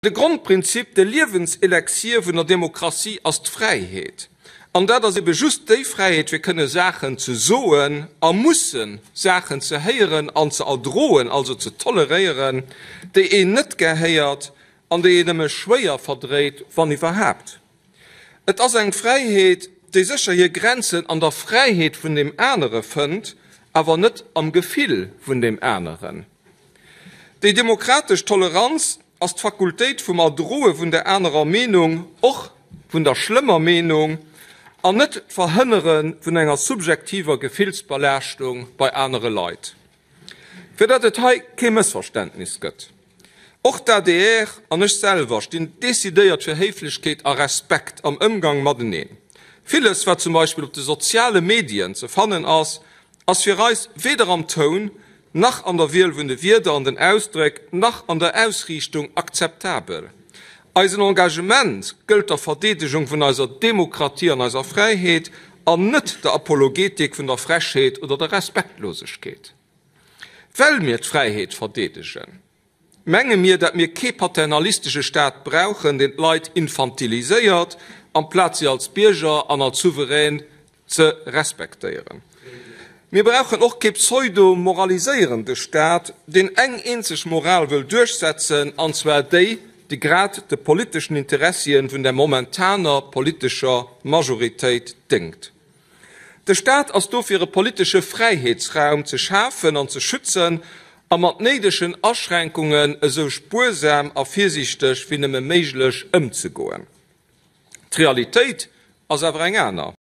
De Grondprinzip, de Liewenselexier vun der Demokratie ass d'Fräiheet. An dat ass ebe just déi Fräiheet, fir kënne Saachen ze soen a musse Saachen ze héieren an ze erdroen, also ze toleréieren, déi een net gär héiert an déi een nëmme schwéier verdréit, wann iwwerhaapt. Et ass eng Fräiheet, déi sécher hir Grenzen an der Fräiheet vun deem anere fënnt, awer net am Gefill vun deem aneren. Déi demokratesch Toleranz ass d'Fakultéit vum Erdroe vun der anerer Meenung, och vun der schlëmmer Meenung, an net d'Verhënnere vun enger subjektiver Gefillsbelaaschtung bei anere Leit. Fir datt et hei kee Mëssverständnis gëtt, Och d'ADR an ech selwer stinn decidéiert fir Héiflechkeet a Respekt am Ëmgang mateneen. Villes, wat zum Beispill op de soziale Medien ze fannen ass, ass fir eis weder am Toun, nach an der Wiel vun de Wierder an den Ausdréck, nach an der Ausriichtung akzeptabel. Eisen Engagement gëllt der Verdeedegung vun eiser Demokratie an eiser Fräiheet an net der Apologetik vun der Frechheet oder der Respektlosegkeet. Well mir d'Fräiheet verdeedegen, menge mir, dat mir kee paternalistesche Staat brauchen, deen d'Leit infantiliséiert, amplaz si als Bierger an als Souverän ze respektéieren. Mir brauchen och kee pseudo-moraliséierende Staat, deen eng eenzeg Moral wëll duerchsetzen, an zwar déi, déi grad de politeschen Interessien vun der momentaner politescher Majoritéit déngt. De Staat ass do fir e politesche Fräiheetsraum ze schafen an ze schützen a mat néidegen Aschränkungen esou spuersam a virsiichteg wéi nëmme méiglech ëmzegoen. D'Realitéit ass awer eng aner.